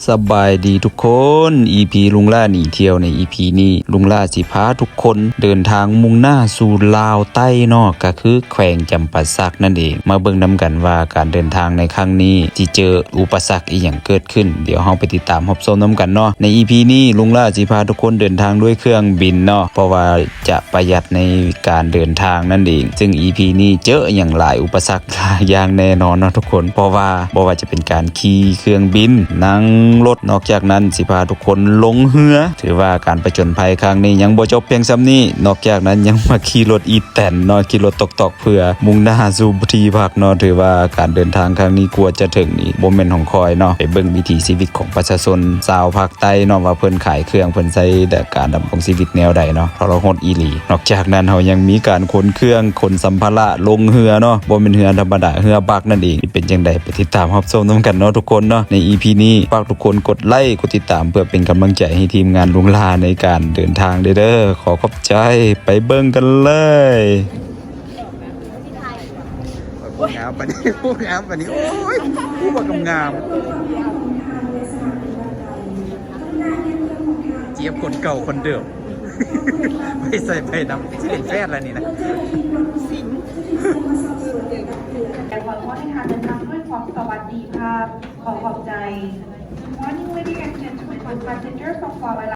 ສະບາຍດີທຸກຄົນ ອີພີລຸງຫຼ້າໜີທ່ຽວໃນອີພີນີ້ ລຸງຫຼ້າຊິພາທຸກຄົນເດີນທາງມຸ່ງໜ້າສູ່ລາວໃຕ້ເນາະ ກະຄືແຂວງຈຳປາສັກນັ້ນເອງ. ມາເບິ່ງນຳກັນວ່າການເດີນທາງໃນຄັ້ງນີ້ຊິເຈີອຸປະສັກອີ່ຫຍັງເກີດຂຶ້ນ ດຽວເຮົາໄປຕິດຕາມຮັບຊົມນຳກັນເນາະ. ໃນອີພີນີ້ ລຸງຫຼ້າຊິພາທຸກຄົນເດີນທາງດ້ວຍເຄື່ອງບິນເນາະ ເພາະວ່າຈະປະຢັດໃນການເດີນທາງນັ້ນເອງ. ເຊິ່ງອີພີນີ້ເຈີຫຍັງຫຼາຍ ອຸປະສັກຫຼາຍຢ່າງແນ່ນອນເນາະທຸກຄົນ ເພາະວ່າບໍ່ວ່າຈະເປັນການຂີ່ເຄື່ອງບິນ, ນັ່ງລົດ, ນອກຈາກນັ້ນຊິພາທຸກຄົນລົງເຮືອ. ຖືວ່າການປະຈົນໄພຄັ້ງນີ້ຍັງບໍ່ຈົບພຽງສ່ຳນີ້ ນອກຈາກນັ້ນຍັງມາຂີ່ລົດອີແຕນເນາະ ຂີ່ລົດຕອກໆ ເພື່ອມຸ່ງໜ້າສູ່ທີ່ພັກເນາະ. ຖືວ່າການເດີນທາງຄັ້ງນີ້ກວ່າຈະເຖິງນີ້ບໍ່ແມ່ນຂອງຂ້ອຍເນາະ. ໄປເບິ່ງວິຖີຊີວິດຂອງປະຊາຊົນຊາວພາກໃຕ້ເນາະ ວ່າເພິ່ນຂາຍເຄື່ອງ ເພິ່ນໃຊ້ແບບການດຳລົງຊີວິດແນວໃດເນາະ ທໍລະຫົດອີ່ຫຼີ. ນອກຈາກນັ້ນເຮົາຍັງມີການຂົນເຄື່ອງ ຂົນສຳພາລະລົງເຮືອເນາະ ບໍ່ແມ່ນເຮືອທຳມະດາ ເຮືອບັກນັ້ນເອງ. ຊິເປັນຈັ່ງໃດ ໄປຕິດຕາມຮັບຊົມນຳກັນເນາະທຸກຄົນເນາະ. ໃນອີພີນີ້ຝາກທຸກຄົນກົດໄລ ກົດຕິດຕາມ ເພື່ອເປັນກຳລັງໃຈໃຫ້ທີມງານລຸງຫຼ້າໃນການເດີນທາງເດີ້. ຂໍຂອບໃຈ ໄປເບິ່ງກັນເລີຍ. ໂອ້ຍ ງາມປານນີ້ ໂອ້ຍ ງາມປານນີ້ ໂອ້ຍ ຜູ້ບັກງາມໆ ຈຽບຄົນເກົ່າຄົນເດີມ ໄປໃສໄປນຳ ຊິເປັນແຟດແລ້ວນີ້ນະ ສິງ. ຂໍໃຫ້ທ່ານເດີນທາງດ້ວຍຄວາມສະຫວັດດີພາບ ຂໍຂອບໃຈ. Good morning, ladies and gentlemen, all passengers of Huawei.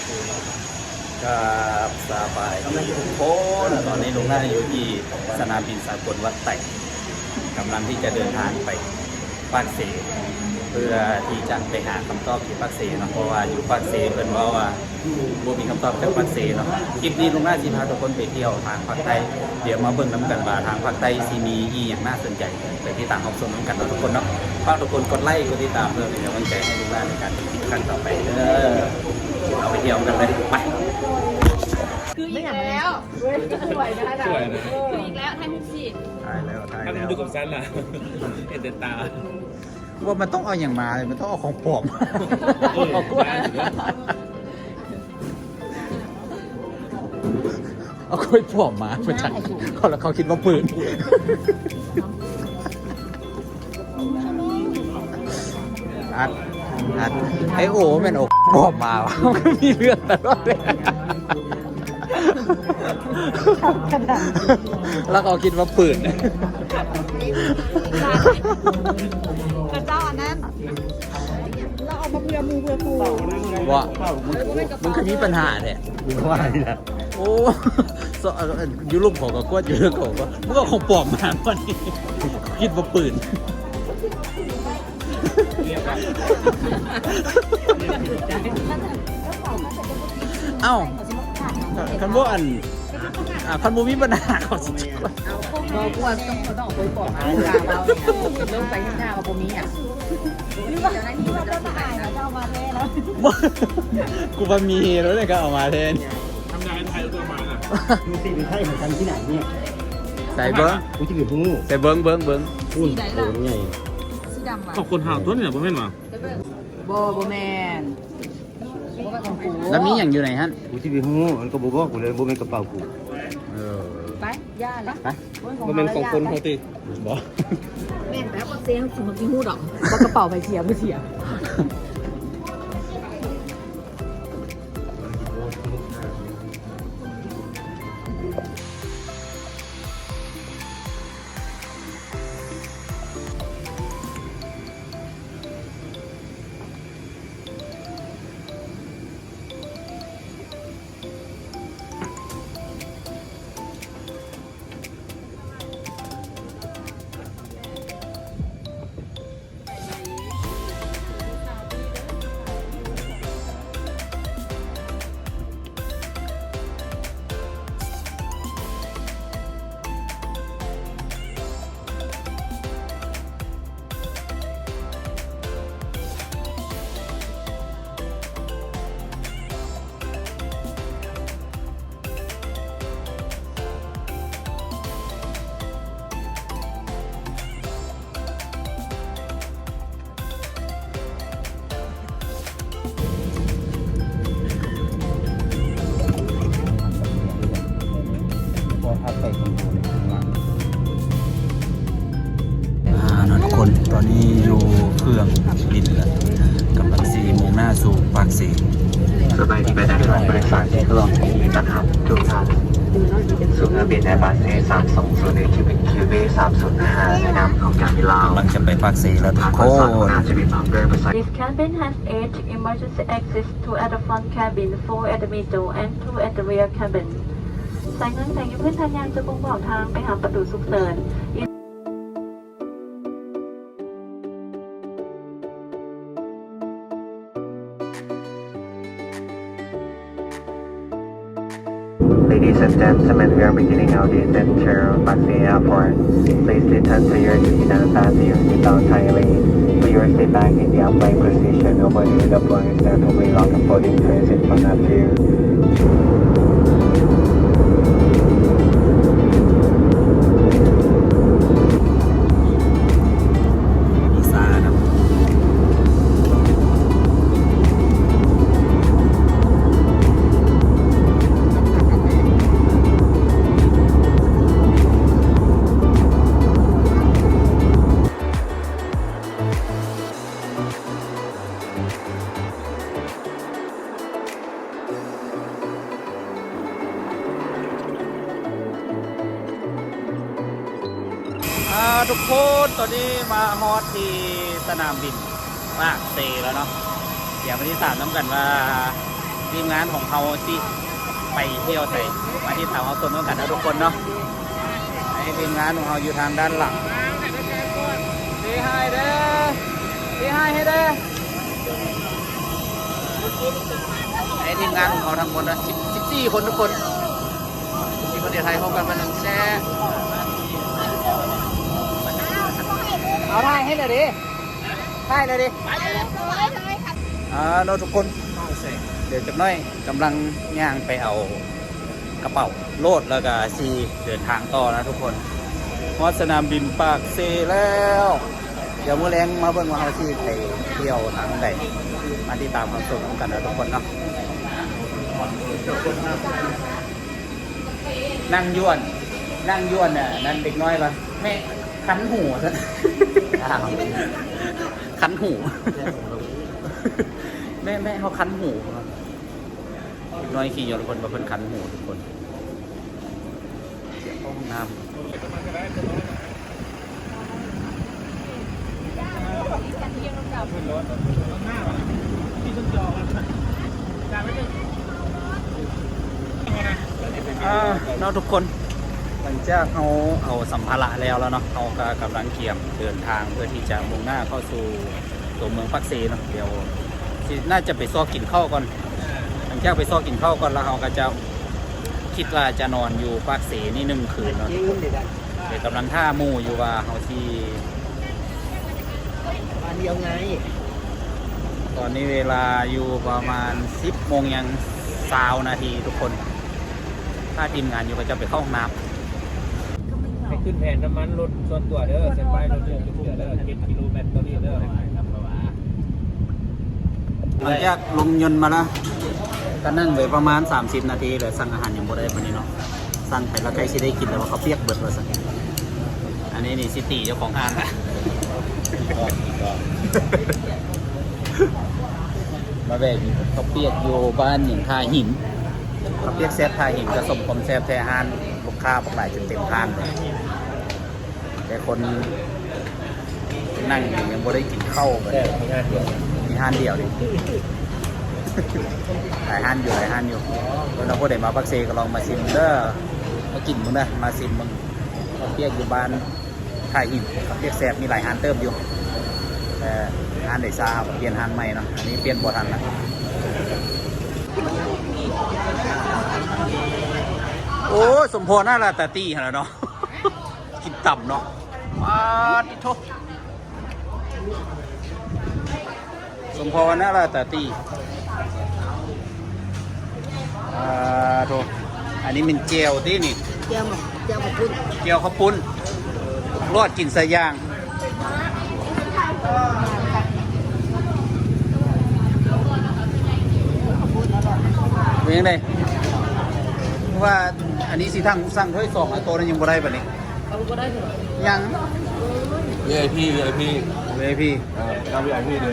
ຄັບ ສະບາຍດີທຸກຄົນ ຕອນນີ້ລຸງຫຼ້າຢູ່ທີ່ສະໜາມບິນສາກົນວັດໄຕ ກຳລັງທີ່ຈະເດີນທາງໄປປາກເຊ ເພື່ອທີ່ຈະໄປຫາຄຳຕອບທີ່ປາກເຊເນາະ ເພາະວ່າຢູ່ປາກເຊເພິ່ນເວົ້າວ່າບໍ່ມີຄຳຕອບຈາກປາກເຊເນາະ. ຄລິບນີ້ລຸງຫຼ້າຊິພາທຸກຄົນໄປທ່ຽວທາງພາກໃຕ້ ດຽວມາເບິ່ງນຳກັນວ່າທາງພາກໃຕ້ຊິມີອີ່ຫຍັງໜ້າສົນໃຈ ໄປຕິດຕາມຮັບຊົມນຳກັນເນາະທຸກຄົນເນາະ. ຝາກທຸກຄົນກົດໄລ ກົດຕິດຕາມ ເພື່ອເປັນກຳລັງໃຈໃຫ້ລຸງຫຼ້າໃນການເຮັດຄລິບຄັ້ງຕໍ່ໄປເດີ້. ເຮົາໄປທ່ຽວກັນເລີຍ ໄປ. ຄືອີກແລ້ວ ສວຍນະ ສວຍນະ ຄືອີກແລ້ວ ຖ່າຍຮູບຊິ ຖ່າຍແລ້ວ ຖ່າຍແລ້ວ ດູກັບຊັ້ນລະ ເຫັນແຕ່ຕາ. ວ່າມັນຕ້ອງເອົາຫຍັງມາ ມັນຕ້ອງເອົາຂອງປອມ ເອີ ເອົາຂອງປອມ ໄດ້ຢູ່ເດີ. ເອົາກ້ວຍປອມມາ ເຂົາ ແລ້ວເຂົາຄິດວ່າປືນ. ອັດ ອັດ ໄອໂອ ແມ່ນເອົາປອມມາຫວາ ມັນກໍມີເລື່ອງຕະຫຼອດເລີຍ. ແລ້ວເຂົາຄິດວ່າປືນ ເຂົາເຈົ້າອັນນັ້ນ ລາວເອົາມາເພື່ອໝູ່ເພື່ອຄູ່ ວ່າ ມຶງ ມຶງຄືມີປັນຫາແທ້ ວ່ານີ້ນະ. ໂອ້ ຢູ່ລຸ່ມເຂົາກໍກວດຢູ່ ເຂົາກໍ ມຶງເອົາຂອງປອມມາ ບັດນີ້ຄິດວ່າປືນ. ເອົ້າ ຄັນບໍ່ອັນ ອ່າ ຄັນບໍ່ມີບັນຫາເຂົາຊິ ບໍ່ ກວດຕ້ອງ ຕ້ອງເອົາໂກຍປອກມາ ເວລາເວົ້ານີ້ນະ ລົງໄປເຮັດໜ້າວ່າບໍ່ມີຫຍັງ ຫຼືວ່າ ຫຼືວ່າເຈົ້າມາອາຍແລ້ວເຈົ້າເອົາມາແທ້ແລ້ວ ບໍ່ ກູວ່າມີແລ້ວເລີຍກໍເອົາມາແທນ. ທຳງານໃຫ້ໄທຕົວມານະ ດູຊິໄທເຂົາກັນທີ່ໄຫນນີ້ ໃສ່ເບິ່ງ ກູຊິໄປຮູ້ ໃສ່ເບິ່ງ ເບິ່ງ ເບິ່ງ ອຸ້ນ ສີໃດລະ ໂຕໃຫຍ່ ສີດຳຫວາ ຂອງຄົນຫາຕົວນີ້ນະ ບໍ່ແມ່ນຫວາ? ບໍ່ ບໍ່ແມ່ນ ບໍ່ແມ່ນຂອງກູ ແລ້ວມີຫຍັງຢູ່ໃນຫັ້ນ? ກູຊິໄປຮູ້ ມັນກໍບໍ່ບອກກູເລີຍ ບໍ່ແມ່ນກະເປົາກູ. ເອີ ໄປ ຢ່າລະ ໄປ ບໍ່ແມ່ນຂອງຄົນເຮົາຕິ? ບໍ່ ແມ່ນແລ້ວ ບັກເຊງຊິມາກິນຮູ້ດອກ ວ່າກະເປົາໃຜເສຍບໍ່ເສຍ. ໜ້າສູ່ປາກເຊ. ສະບາຍດີບັນດາຜູ້ໂດຍສານທີ່ເຄົາລົບຍິນດີຕ້ອນຮັບທຸກທ່ານສູ່ເຮືອບິນແອແບດເອສາມສອງສູນໜຶ່ງ ຄິວເອັກຄິວວີສາມສູນຫ້າ ໃນນາມຂອງການບິນລາວ ກຳລັງຈະໄປປາກເຊແລ້ວທຸກຄົນ. This cabin has eight emergency exits, two at the front cabin, four at the middle, and two at the rear cabin. ສາຍງານແສງຢູ່ພື້ນຖານຍາງຈະບົ່ງບອກທາງໄປຫາປະຕູສຸກເສີນ. Ladies and gentlemen, we are beginning our descent to Pakse Airport. Please return to your seat and fasten your seat belt tightly. For your seat back in the upright position, over the door is there to be locked and folding doors in front of you. ອ່າ ທຸກຄົນ ຕອນນີ້ມາຮອດທີ່ສະໜາມບິນປາກເຊແລ້ວເນາະ. ດຽວມາຕິດຕາມນຳກັນວ່າທີມງານຂອງເຮົາຊິໄປທ່ຽວໃສ. ມາຕິດຕາມຮັບຊົມນຳກັນເນາະທຸກຄົນເນາະ. ໃຫ້ທີມງານຂອງເຮົາຢູ່ທາງດ້ານຫຼັງ. Say hi ເດີ Say hi ໃຫ້ເດີ. ໃຫ້ທີມງານຂອງເຮົາທັງໝົດນະ ສິບ ສິບສີ່ຄົນທຸກຄົນ. ທີ່ປະເທດໄທ ເຮົາກັນມານຳແຊ. ເອົາ ຖ່າຍໃຫ້ໜ່ອຍເດ ຖ່າຍໜ່ອຍເດ. ອ່າ ເນາະທຸກຄົນ ດຽວຈັກໜ້ອຍກຳລັງຍ່າງໄປເອົາ ກະເປົາໂຫຼດ ແລ້ວກະຊິເດີນທາງຕໍ່ນະທຸກຄົນ. ຮອດສະໜາມບິນປາກເຊແລ້ວ. ດຽວມື້ແລງມາເບິ່ງວ່າເຮົາຊິໄປທ່ຽວທາງໃດ. ມາຕິດຕາມຮັບຊົມນຳກັນນະທຸກຄົນເນາະ. ນັ່ງຢູ່ອັນ ນັ່ງຢູ່ອັນນັ້ນ ເດັກນ້ອຍວ່າ ແມ່ ຄັນຫູ ຊັ້ນ. ຄັນຫູ ແມ່ ແມ່ ເຮົາຄັນຫູ. ເດັກນ້ອຍຂີ້ຍົນ ເພິ່ນວ່າເພິ່ນຄັນຫູທຸກຄົນ. ຫ້ອງນ້ຳ. ອ່າ ເນາະທຸກຄົນ ຫຼັງຈາກເຮົາເອົາສຳພາລະແລ້ວແລ້ວເນາະ ເຮົາກໍກຳລັງກຽມເດີນທາງເພື່ອທີ່ຈະມຸ່ງໜ້າເຂົ້າສູ່ຕົວເມືອງປາກເຊເນາະ. ດຽວຊິ ໜ້າຈະໄປຊອກກິນເຂົ້າກ່ອນ. ຫຼັງຈາກໄປຊອກກິນເຂົ້າກ່ອນແລ້ວ ເຮົາກໍຈະຄິດວ່າຈະນອນຢູ່ປາກເຊນີ້ໜຶ່ງຄືນເນາະ. ດຽວກຳລັງຖ້າໝູ່ຢູ່ວ່າເຮົາຊິ ບ້ານດຽວໄງ. ຕອນນີ້ເວລາຢູ່ປະມານສິບໂມງຫຍັງຊາວນາທີທຸກຄົນ. ຖ້າທີມງານຢູ່ ເຂົາເຈົ້າໄປເຂົ້າຫ້ອງນ້ຳ. ໃຫ້ຂຶ້ນແທນນ້ຳມັນລົດສ່ວນຕົວເດີ ສະຕາຍລົດສ່ວນຕົວເດີ ເຈັດກິໂລແມັດຕໍ່ລິດເດີ. ຫຼັງຈາກລົງຍົນມາແລ້ວ ກໍນັ່ງໄປປະມານສາມສິບນາທີ ແລ້ວສັ່ງອາຫານຍັງບໍ່ໄດ້ປານນີ້ເນາະ. ສັ່ງໄປແລ້ວໃກ້ຊິໄດ້ກິນແລ້ວ ວ່າເຂົ້າປຽກເບິດວ່າຊັ້ນ. ອັນນີ້ນີ້ຊິຕີເຈົ້າຂອງຮ້ານລະ. ມາແວ່ກິນເຂົ້າປຽກຢູ່ບ້ານຫຍັງ ທ່າຫີນ. ເຂົ້າປຽກແຊບທ່າຫີນ ກະສົມຄວາມແຊບແທ້ຮ້ານ. ລູກຄ້າບັກຫຼາຍຈົນເຕັມຮ້ານເລີຍ ແຕ່ຄົນ ນັ່ງຢູ່ຍັງບໍ່ໄດ້ກິນເຂົ້າ. ແຕ່ມີຮ້ານດຽວ ມີຮ້ານດຽວນີ້ ຫຼາຍຮ້ານຢູ່ ຫຼາຍຮ້ານຢູ່. ເພິ່ນວ່າຜູ້ໃດມາປາກເຊກໍລອງມາຊິມເດີ ມາກິນເບິ່ງເດີ ມາຊິມເບິ່ງ. ເຂົ້າປຽກຢູ່ບ້ານທ່າຫີນ ເຂົ້າປຽກແຊບ ມີຫຼາຍຮ້ານເຕີບຢູ່ ແຕ່ຮ້ານໃດຊ້າເຮົາກໍປ່ຽນຮ້ານໃໝ່ເນາະ. ອັນນີ້ປ່ຽນບໍ່ທັນລະ. ໂອ້ຍ ສົມພໍໜ້າລາຕາຕີຫັ້ນລະເນາະ. ກິນຕຳເນາະ ປາດຕິໂທ ສົມພໍໜ້າລາຕາຕີ. ອ່າ ໂທ ອັນນີ້ແມ່ນແຈ່ວຕິນີ້? ແຈ່ວໝາກ ແຈ່ວເຂົ້າປຸ້ນ ແຈ່ວເຂົ້າປຸ້ນ ລວກກິນໃສ່ຢ່າງ. ເປັນຈັ່ງໃດ? ວ່າອັນນີ້ຊິທັງ ສັ່ງຖ້ວຍສອງ ໂຕນັ້ນຍັງບໍ່ໄດ້ບັດນີ້. ເອົາບໍ່ໄດ້ເທື່ອ. ຍັງ ວີໄອພີ ວີໄອພີ ວີໄອພີ ເອີ ເຈົ້າວີໄອພີເດີ.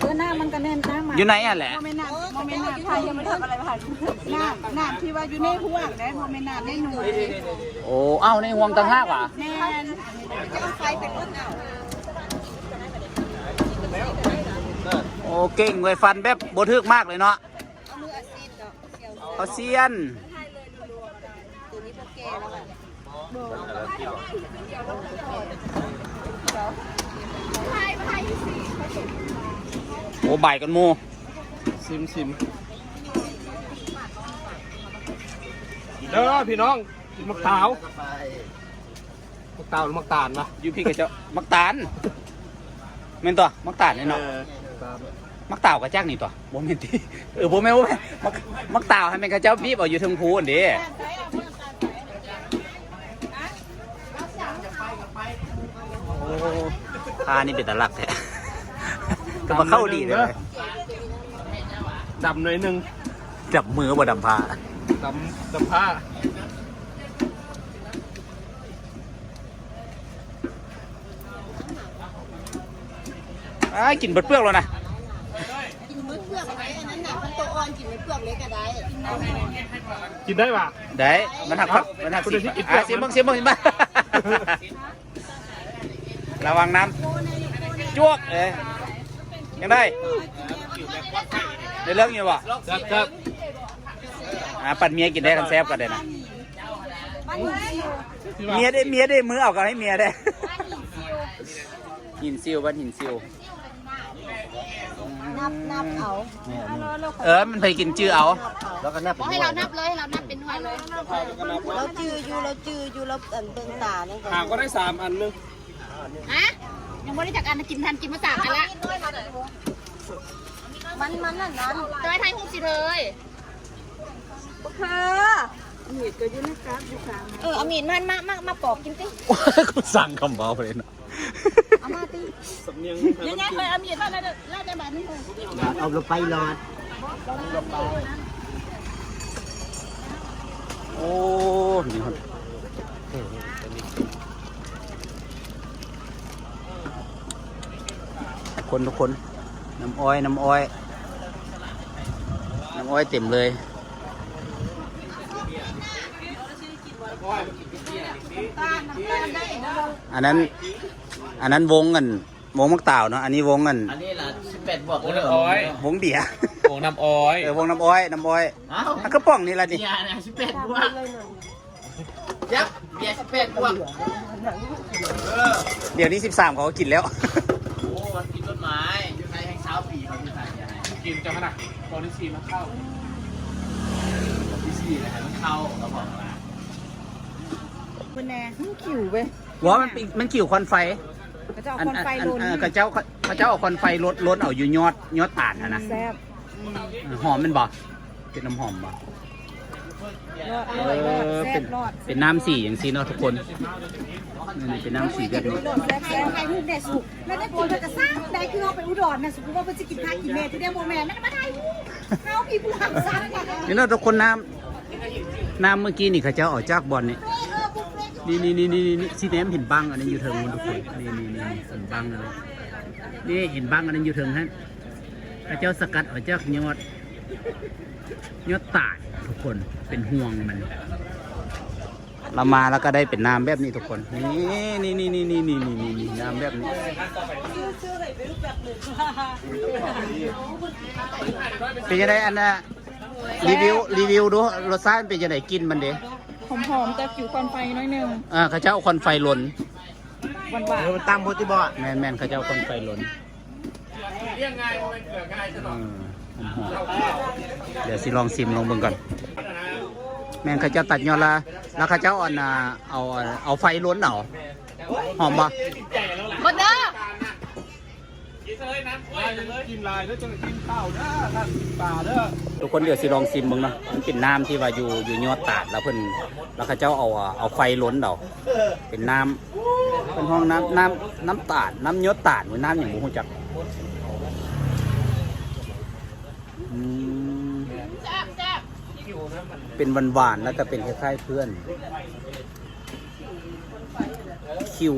ນ້ຳມັນກໍແມ່ນນ້ຳ ຢູ່ໃນຫັ້ນແຫຼະ ບໍ່ແມ່ນນ້ຳ ບໍ່ແມ່ນນ້ຳໄທ ນ້ຳ ນ້ຳທີ່ວ່າຢູ່ໃນຫ້ວງເດ້ ບໍ່ແມ່ນນ້ຳໃນໜ່ວຍ. ໂອ້ ເອົ້າ ໃນຫ້ວງຕ່າງຫາກຫວາ? ແມ່ນ. ໂອ້ ເກັ່ງເວີຍ ຟັນແບບບໍ່ຖືກໝາກເລີຍເນາະ. ເອົາມືອາຊີບເນາະ ເອົາຊຽນ. ໂຕນີ້ບໍ່ແກ່ແລ້ວ ໂອ້ ບາຍກັນໝູ່. ຊິມ ຊິມເດີພີ່ນ້ອງ ກິນໝາກຕາວ. ໝາກຕາວ ໝາກຕານວະ? ຢູ່ພີ້ເຂົາເຈົ້າ ໝາກຕານ ແມ່ນຕົວະ ໝາກຕານນີ້ເນາະ. ເອີ ໝາກຕາວກໍຈັກນີ້ຕົວະ ບໍ່ແມ່ນຕິ? ເອີ ບໍ່ແມ່ນ ບໍ່ແມ່ນ ໝາກ ໝາກຕາວຫັ້ນແມ່ນເຂົາເຈົ້າບີບເອົາຢູ່ເທິງພູຫັ້ນເດ້. ໂອ້ ຜ້ານີ້ເປັນຕາລັກແທ້ ກໍມາເຂົ້າດີເດ້. ດຳໜ້ອຍໜຶ່ງ ດຳມືບໍ່ດຳຜ້າ ດຳ ດຳຜ້າ. ອ້າຍ ກິນເບິດເປືອກແລ້ວນະ. ກິນເບິດເປືອກໄດ້ ອັນນັ້ນນະ ມັນໂຕອ່ອນ ກິນເບິດເປືອກເລີຍກໍໄດ້. ກິນໄດ້ຫວາ? ໄດ້ ມັນຫັກ ມັນຫັກ ຊິມເບິ່ງ ຊິມເບິ່ງ ຊິມເບິ່ງ. ລະວັງນ້ຳຈວກເອີຍ. ຍັງໄດ້ ໄດ້ເລື່ອງຢູ່ບໍ່? ແຊບໆ. ອ່າ ປັນເມຍກິນໄດ້ ຄັນແຊບກໍໄດ້ນະ. ເມຍເດ້ ເມຍເດ້ ມືເອົາກໍໃຫ້ເມຍເດ້. ຫີນຊິວ ບ້ານຫີນຊິວ. ນັບ ນັບເອົາ. ເອີ ມັນໃຜກິນຈື່ເອົາ ນັບເອົາ ແລ້ວກໍນັບເປັນ ໃຫ້ເຮົານັບເລີຍ ໃຫ້ເຮົານັບເປັນໜ່ວຍເລີຍ. ລາວຈື່ຢູ່ ລາວຈື່ຢູ່ ລາວ ອັນ ເບິ່ງຕານີ້ ຫາກໍໄດ້ສາມອັນໜຶ່ງ. ຮະ? ຍັງບໍ່ໄດ້ຈັກອັນ ກິນທັນ ກິນມາສາມອັນລະ. ມັນ ມັນນັ້ນນັ້ນ ຈອຍຖ່າຍຮູບຊິເທີຍ. ເອີ ມີດກໍຢູ່ໃນກັບຢູ່ຂ້າງ. ເອີ ເອົາມີດມາ ມາ ມາ ມາປອກກິນຕິ. ໂອ້ຍ ກູສັ່ງຄຳເວົ້າເລີຍເນາະ. ເອົາມາຕິ. ສຳນຽງ ຍັງໄງ ຂ້ອຍເອົາມີດມາແລ້ວເດີ ແລ້ວແຕ່ບາດນີ້. ເອົາລົງໄປຫຼອດ. ໂອ້ ນີ້ ທຸກຄົນ ທຸກຄົນ ນ້ຳອ້ອຍ ນ້ຳອ້ອຍ ນ້ຳອ້ອຍເຕັມເລີຍ. ອັນນັ້ນ ອັນນັ້ນວົງ ອັນ ວົງໝາກຕາວເນາະ ອັນນີ້ວົງ ອັນ ອັນນີ້ລະສິບແປດບວກ ວົງນ້ຳອ້ອຍ ວົງເບຍ ວົງນ້ຳອ້ອຍ. ເອີ ວົງນ້ຳອ້ອຍ ນ້ຳອ້ອຍ. ອ້າວ ອັນກະປ໋ອງນີ້ລະນີ້ ເບຍນະສິບແປດບວກ. ຈັກເບຍສິບແປດບວກ. ເອີ ດຽວນີ້ສິບສາມເຂົາກໍກິນແລ້ວ. ໂອ້ ມັນຜິດກົດໝາຍ ຢູ່ໄທແຮ່ງຊາວປີເຂົາມີຂາຍເບຍໃຫ້. ກິນເຈົ້າຂະໜາດ ຕອນທີສີ່ມາເຂົ້າ ທີສີ່ແລ້ວໃຫ້ມັນເຂົ້າ ເຂົາບອກວ່າ ເພິ່ນແນ່ ມັນຄິວເວີຍ. ວ່າມັນ ມັນຄິວຄວັນໄຟ. ເຂົາເຈົ້າເອົາຄວັນໄຟລົນ ເອີ ເຂົາເຈົ້າ ເຂົາເຈົ້າເອົາຄວັນໄຟລົນ ລົນເອົາຢູ່ຍອດ ຍອດຕານຫັ້ນນະ. ແຊບ. ຫອມແມ່ນບໍ່? ເປັນນ້ຳຫອມບໍ່? ເອີ ເປັນ ເປັນນ້ຳສີຈັ່ງຊີ້ເນາະທຸກຄົນ. ນີ້ເປັນນ້ຳສີແບບນີ້. ແຊບໆ ຖ່າຍຮູບແດ່ສຸ ແລ້ວໄດ້ກິນເພິ່ນກະສັ່ງໄດ້ ຄືເຮົາໄປອຸດອນນະ ສົມມຸດວ່າເພິ່ນຊິກິນຜັກກິນແໝ່ ທີ່ແທ້ບໍ່ແມ່ນ ມັນມາຖ່າຍຮູບ ເຮົາມີຜູ້ຮັບສັ່ງ. ນີ້ເນາະທຸກຄົນ ນ້ຳ ນ້ຳມື້ກີ້ນີ້ເຂົາເຈົ້າເອົາຈາກບ່ອນນີ້ ເອີ ເອີ ນີ້ ນີ້ ນີ້ ນີ້ ຊິແນມເຫັນບັ້ງອັນນັ້ນຢູ່ເທິງພຸ້ນທຸກຄົນ. ນີ້ ນີ້ ນີ້ ເຫັນບັ້ງອັນນັ້ນ ນີ້ເຫັນບັ້ງອັນນັ້ນຢູ່ເທິງຫັ້ນ ເຂົາເຈົ້າສະກັດເອົາຈາກຍອດ ຍອດຕານທຸກຄົນ ເປັນຮວງມັນ. ລະມາລະກະໄດ້ເປັນນ້ຳແບບນີ້ທຸກຄົນ. ນີ້ ນີ້ ນີ້ ນ້ຳແບບນີ້ ເປັນຈັ່ງໃດ ອັນນ່າ ຣີວິວ ຣີວິວດູ ລົດຊາດເປັນຈັ່ງໃດ ກິ່ນມັນເດ? ຫອມໆ ແຕ່ຜິວຄວັນໄຟໜ້ອຍໜຶ່ງ. ເອີ ເຂົາເຈົ້າເອົາຄວັນໄຟລົນ ຫວານໆ ເອີ ມັນຕ່ຳໂພດຕິບໍ? ແມ່ນໆ ເຂົາເຈົ້າເອົາຄວັນໄຟລົນ. ອືມ ຫອມໆ ດຽວຊິລອງຊິມລອງເບິ່ງກ່ອນ. ແມ່ນເຂົາເຈົ້າຕັດຍອດລະ ລະເຂົາເຈົ້າ ອັນນ່າ ເອົາ ເອົາໄຟລົນເອົາ. ຫອມບໍ່? ໝົດເດີ. ທຸກຄົນ ດຽວຊິລອງຊິມເບິ່ງເນາະ. ມັນເປັນນ້ຳທີ່ວ່າຢູ່ ຢູ່ຍອດຕາດ ລະເພິ່ນ ລະເຂົາເຈົ້າເອົາ ເອົາໄຟລົນເອົາ. ເປັນນ້ຳ ເພິ່ນຮ້ອງນ້ຳ ນ້ຳ ນ້ຳຕາດ ນ້ຳຍອດຕາດ ຫຼືນ້ຳຫຍັງບໍ່ຮູ້ຈັກ. ອືມ ເປັນຫວານໆ ລະກະເປັນຄ້າຍໆ ເພື່ອນ ຄິວ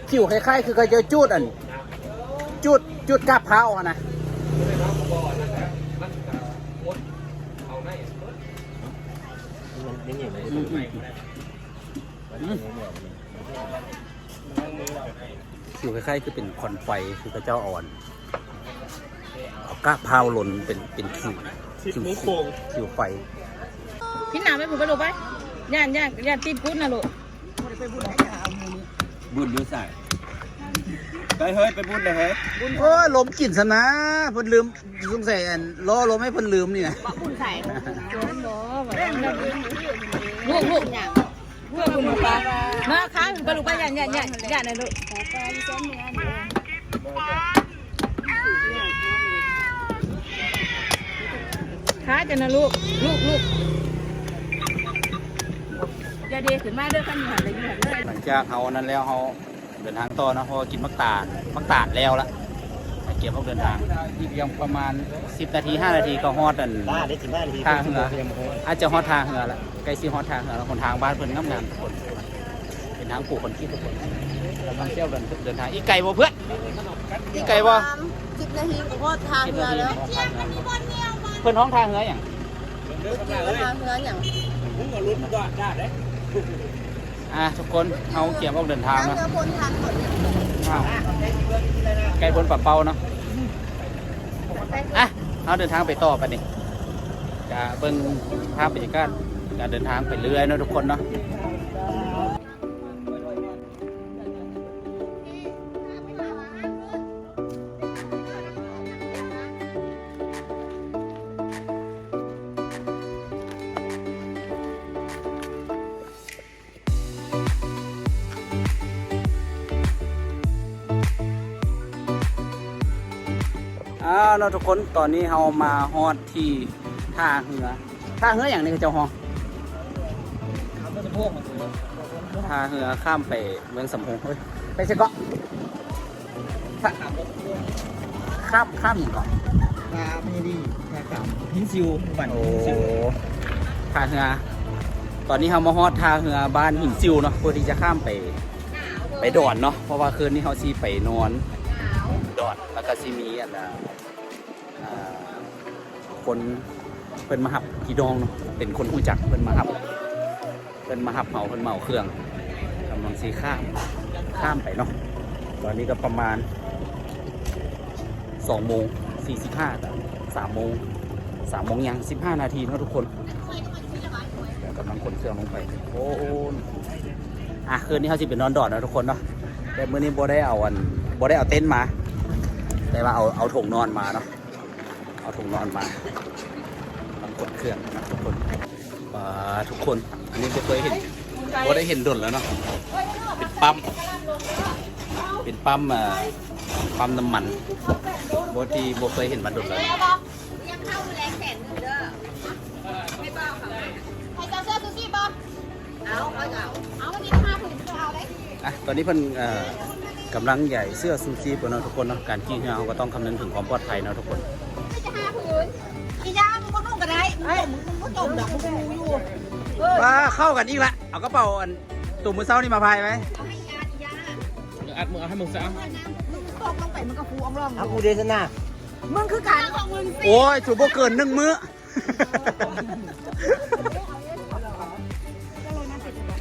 ຄິວຄ້າຍໆ ຄືເຂົາເຈົ້າຈູດ ອັນ ຈູດ ຈູດກາບພ້າວຫັ້ນນະ. ຄ້າຍຄືເປັນຄວັນໄຟ ຄືເຂົາເຈົ້າເອົາອັນ ເອົາກາບພ້າວລົນເປັນ ເປັນຄິວ ຄິວ ຄິວໄຟ. ພິນໜ້າໄປພຸ້ນໄປລູກໄປ ຢ້ານ ຢ້ານ ຢ້ານຕີນກຸດນະລູກ. ບຸນຢູ່ໃສ? ໄປເຮີ້ຍ ໄປບຸນເດີເຮີ້ຍ. ໂອ້ຍ ລົມກິນຊັ້ນນາ ເພິ່ນລືມ ສົງໄສອັນ ລໍລົມໃຫ້ເພິ່ນລືມນີ້ນະ. ບຸນໃສ? ລູກ ລູກ ເມື່ອບຸນໄປ ມາຄ້າໄປລູກໄປ ຢ້ານ ຢ້ານ ຢ້ານ ຢ້ານນະລູກ. ຄ້າຈັ່ງນະລູກ ລູກ ລູກ ຢ່າເດ ຂຶ້ນມາເດີ ຄັນຢູ່ຫັ້ນລະຢູ່ຫັ້ນເລີຍ. ຫຼັງຈາກເຮົາອັນນັ້ນແລ້ວ ເຮົາເດີນທາງຕໍ່ເນາະ ເພາະວ່າກິນໝາກຕານ ໝາກຕານແລ້ວລະ ກະກຽມອອກເດີນທາງ. ອີກພຽງປະມານສິບນາທີ ຫ້ານາທີ ກະຮອດອັນ ຫ້ານາທີ ຫ້ານາທີ ທ່າເຮືອ ອາດຈະຮອດທ່າເຮືອລະ ໃກ້ຊິຮອດທ່າເຮືອລະ. ຫົນທາງບ້ານເພິ່ນງາມໆ ທຸກຄົນ ເປັນທາງປູຄອນກຣີດທຸກຄົນ. ກຳລັງເຊວເດີນ ເດີນທາງ. ອີກໄກບໍ່ເພື່ອນ? ອີກໄກບໍ່? ປະມານສິບນາທີກະຮອດທ່າເຮືອແລ້ວ. ເພິ່ນຮ້ອງທ່າເຮືອຫຍັງ? ເມື່ອກີ້ວ່າທ່າເຮືອຫຍັງ? ອ່າ ທຸກຄົນ ເຮົາກຽມອອກເດີນທາງເນາະ. ທ່າເຮືອພົ້ນທາງຂົນ ອ່າ ໃກ້ພົ້ນປາເປົ້າເນາະ. ອ່ະ ເຮົາເດີນທາງໄປຕໍ່ບັດນີ້ ກະເບິ່ງພາບບັນຍາກາດການເດີນທາງໄປເລື້ອຍເນາະ ທຸກຄົນເນາະ. ອ້າວເນາະທຸກຄົນ ຕອນນີ້ເຮົາມາຮອດທີ່ທ່າເຮືອ. ທ່າເຮືອຫຍັງນີ້ເຂົາເຈົ້າຮ້ອງ? ທ່າເຮືອຂ້າມໄປເມືອງສຳໂຮງ. ເອີຍ ໄປໃສເກາະ? ທ່າ ຂ້າມ ຂ້າມຫຍັງເກາະ? ທ່າພະຍາລີ ທ່າຂ້າມຫີນຊິວ ບ້ານຫີນຊິວ. ໂອ້ ທ່າເຮືອ. ຕອນນີ້ເຮົາມາຮອດທ່າເຮືອບ້ານຫີນຊິວເນາະ ເພື່ອທີ່ຈະຂ້າມໄປ ໄປດອນເນາະ ເພາະວ່າຄືນນີ້ເຮົາຊິໄປນອນດອນ ແລ້ວກະຊິມີອັນ ອ່າ ຄົນເພິ່ນມາຮັບພີ່ນ້ອງເນາະ ເປັນຄົນຮູ້ຈັກ ເພິ່ນມາຮັບ ເພິ່ນມາຮັບເຮົາ ເພິ່ນມາເອົາເຄື່ອງ ກຳລັງຊິຂ້າມ ຂ້າມໄປເນາະ. ຕອນນີ້ກະປະມານສອງໂມງສີ່ສິບຫ້າ ກະສາມໂມງ ສາມໂມງຫຍັງ ສິບຫ້ານາທີເນາະທຸກຄົນ. ກຳລັງຂົນເຄື່ອງລົງໄປ. ໂອ້ ອ່ະ ຄືນນີ້ເຮົາຊິໄປນອນດອນເນາະທຸກຄົນເນາະ ແຕ່ມື້ນີ້ບໍ່ໄດ້ເອົາອັນ ບໍ່ໄດ້ເອົາເຕັນມາ ແຕ່ວ່າເອົາ ເອົາຖົງນອນມາເນາະ. ເອົາຖົງນອນມາ ກຳລັງຂົນເຄື່ອງນະທຸກຄົນ. ປາ ທຸກຄົນ ອັນນີ້ບໍ່ເຄີຍເຫັນ ບໍ່ໄດ້ເຫັນດົນແລ້ວເນາະ. ເປັນປ້ຳ ເປັນປ້ຳ ອ່າ ປ້ຳນ້ຳມັນ ບໍ່ ທີ່ບໍ່ເຄີຍເຫັນມາດົນແລ້ວ. ອ່ະ ຕອນນີ້ເພິ່ນ ເອີ ກຳລັງຢາຍເສື້ອຊູຊີບກັນເນາະທຸກຄົນເນາະ. ການຂີ່ເຮືອເຮົາກະຕ້ອງຄຳນຶງເຖິງຄວາມປອດໄພເນາະທຸກຄົນ. ອີ່ຢ່າ ມຶງບໍ່ນຸ່ງກະໄດ້ ມຶງບໍ່ຈົ່ມດອກ ມຶງຮູ້ຢູ່. ປາ ເຂົ້າກັນອີກລະ ເອົາກະເປົາອັນໂຕມື້ເຊົ້ານີ້ມາພາຍໄວ້. ອັດ ມຶງເອົາໃຫ້ໝົດຊະ. ມຶງຕົກລົງໄປ ມັນກະຟູອອງລອງ. ເອົາ ກູເດຊະນາ ມຶງຄືກັນຂອງມຶງ. ໂອ້ຍ ສູບໍ່ເກີນໜຶ່ງມື້.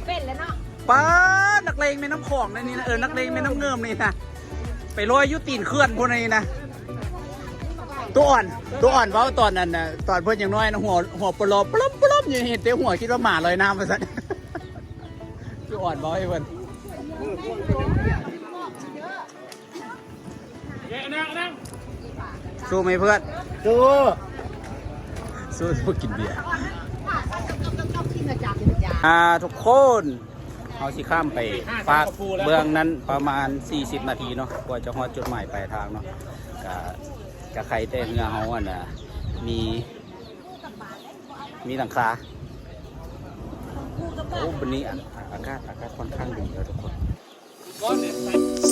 ເປັນແລ້ວເນາະ. ປາ ນັກເລງແມ່ນ້ຳຂອງໃນນີ້ນະ ເອີ ນັກເລງແມ່ນ້ຳເງິມນີ້ນະ ໄປລອຍຢູ່ຕີນເຂື່ອນພຸ້ນນີ້ນະ. ໂຕອ່ອນ ໂຕອ່ອນເວົ້າຕອນນັ້ນນະ ຕອນເພິ່ນຍັງນ້ອຍນະ ຫົວ ຫົວປະຫຼອບປະຫຼອບປະຫຼອບຢູ່ ເຫັນແຕ່ຫົວ ຄິດວ່າໝາລອຍນ້ຳວ່າຊັ້ນ. ໂຕອ່ອນເວົ້າໃຫ້ເພິ່ນ. ສູ້ໄໝເພື່ອນ? ສູ້. ສູ້ ສູ້ກິນເບຍ. ອ່າ ທຸກຄົນ ເຮົາຊິຂ້າມໄປຟາກເບື້ອງນັ້ນປະມານສີ່ສິບນາທີເນາະ ກວ່າຈະຮອດຈຸດໝາຍປາຍທາງເນາະ. ກະ ກະໄຄແຕ່ເຮືອເຮົາຫັ້ນນະ ມີ ມີຫຼັງຄາ. ໂອ້ ບັດນີ້ ອາ ອາກາດ ອາກາດຂ້ອນຂ້າງດີເດີທຸກຄົນ.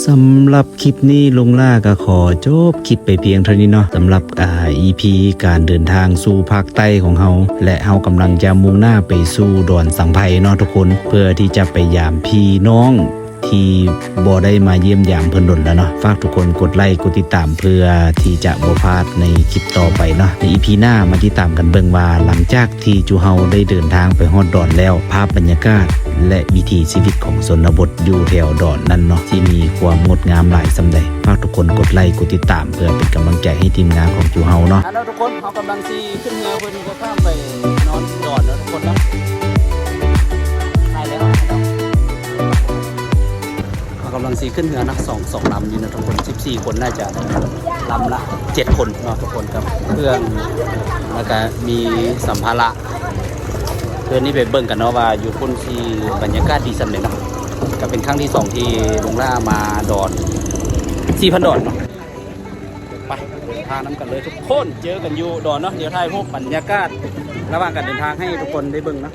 ສຳລັບຄລິບນີ້ ລຸງຫຼ້າກະຂໍຈົບຄລິບໄປພຽງເທົ່ານີ້ເນາະ ສຳລັບ ອາ ອີພີ ການເດີນທາງສູ່ພາກໃຕ້ຂອງເຮົາ ແລະ ເຮົາກຳລັງຈະມຸ່ງໜ້າໄປສູ່ດອນສັງໄພເນາະທຸກຄົນ ເພື່ອທີ່ຈະໄປຢາມພີ່ນ້ອງ ທີ່ບໍ່ໄດ້ມາຢ້ຽມຢາມເພິ່ນດົນແລ້ວເນາະ. ຝາກທຸກຄົນກົດໄລກົດຕິດຕາມ ເພື່ອທີ່ຈະບໍ່ພາດໃນຄລິບຕໍ່ໄປເນາະ. ໃນອີພີໜ້າມາຕິດຕາມກັນເບິ່ງວ່າ ຫຼັງຈາກທີ່ຈຸເຮົາໄດ້ເດີນທາງໄປຮອດດອນແລ້ວ ພາບບັນຍາກາດ ແລະ ວິຖີຊີວິດຂອງຊົນນະບົດຢູ່ແຖວດອນນັ້ນເນາະ ຊິມີຄວາມງົດງາມຫຼາຍສ່ຳໃດ. ຝາກທຸກຄົນກົດໄລກົດຕິດຕາມ ເພື່ອເປັນກຳລັງໃຈໃຫ້ທີມງານຂອງຈຸເຮົາເນາະ. ເອົາເນາະທຸກຄົນ ເຮົາກຳລັງຊິຂຶ້ນເຮືອເພິ່ນ ເພື່ອຂ້າມໄປນອນດອນເນາະທຸກຄົນເນາະ. ໄດ້ແລ້ວເນາະ ເຮົາກຳລັງຊິຂຶ້ນເຮືອນະ ສອງ ສອງລຳນີ້ນະທຸກຄົນ ສິບສີ່ຄົນ ໜ້າຈະລຳລະເຈັດຄົນເນາະທຸກຄົນ ກັບເຄື່ອງ ແລ້ວກະມີສຳພາລະ. ຄືນນີ້ໄປເບິ່ງກັນເນາະວ່າຢູ່ພຸ້ນຊິບັນຍາກາດດີສ່ຳໃດເນາະ. ກະເປັນຄັ້ງທີສອງທີ່ລຸງຫຼ້າມາດອນ ສີ່ພັນດອນເນາະ. ໄປ ເດີນທາງນຳກັນເລີຍທຸກຄົນ ເຈີກັນຢູ່ດອນເນາະ. ດຽວຖ່າຍຮູບບັນຍາກາດລະຫວ່າງການເດີນທາງໃຫ້ທຸກຄົນໄດ້ເບິ່ງເນາະ.